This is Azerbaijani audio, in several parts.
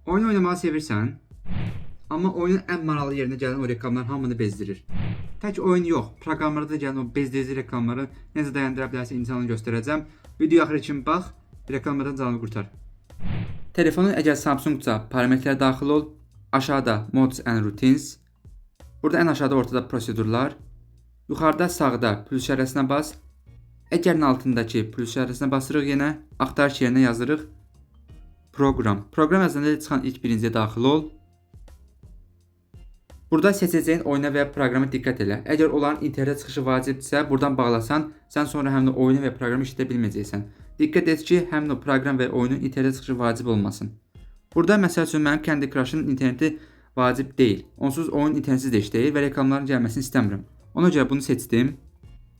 Oyun oynamağı sevirsən, amma oyunun ən maraqlı yerinə gələn o reklamlar hamını bezdirir. Tək oyun yox, proqramlarda da gələn o bezdirici reklamları necə dayandıra bilərsən insanı göstərəcəm. Video axırı kimi bax, reklamlardan canını qurtar. Telefonun əgər Samsung-sa parametrlərə daxil ol. Aşağıda Modes and Routines. Burada ən aşağıda ortada prosedurlar. Yuxarıda sağda plus işarəsinə bas. Əgərin altındakı plus işarəsinə basırıq yenə. Axtarış yerinə yazırıq proqram. Proqram yazanda çıxan ilk birinciyə daxil ol. Burada seçəcəyin oyuna və ya proqrama diqqət elə. Əgər onların internetə çıxışı vacibdirsə, buradan bağlasan, sən sonra həmin o oyunu və ya proqramı işlədə bilməyəcəksən. Diqqət et ki, həmin o proqram və ya oyunun internetə çıxışı vacib olmasın. Burada məsəl üçün mənim Candy Crush-ın interneti vacib deyil. Onsuz oyun internetsiz də işləyir və reklamların gəlməsini istəmirəm. Ona görə bunu seçdim.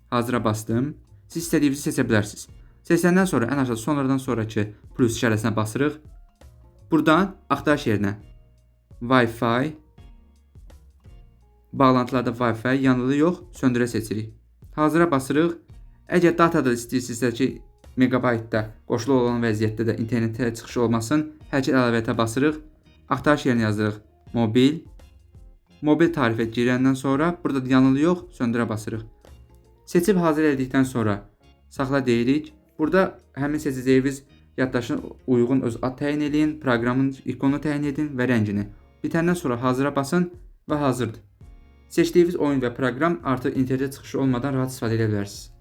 Hazıra bastım. Siz istədiyinizi seçə bilərsiniz. Seçəndən sonra ən aşağı sonradan sonrakı plus işarəsinə basırıq. Buradan axtarış yerinə Wi-Fi, bağlantılarda Wi-Fi yanılı yox, söndürə seçirik. Hazıra basırıq. Əgər datada istəyirsinizsə ki, megabaytda qoşulu olan vəziyyətdə də internetə çıxış olmasın, hərəkət əlavəyə basırıq. Axtarış yerinə yazırıq mobil. Mobil tarifə girəndən sonra burada yanılı yox, söndürə basırıq. Seçib hazır edildikdən sonra saxla deyirik. Burada həmin seçəcəyiniz yaddaşın uyğun öz ad təyin eləyin, proqramın ikonu təyin edin və rəngini. Bitəndən sonra hazıra basın və hazırdır. Seçdiyiniz oyun və proqram artıq internetə çıxışı olmadan rahat istifadə edə bilərsiniz.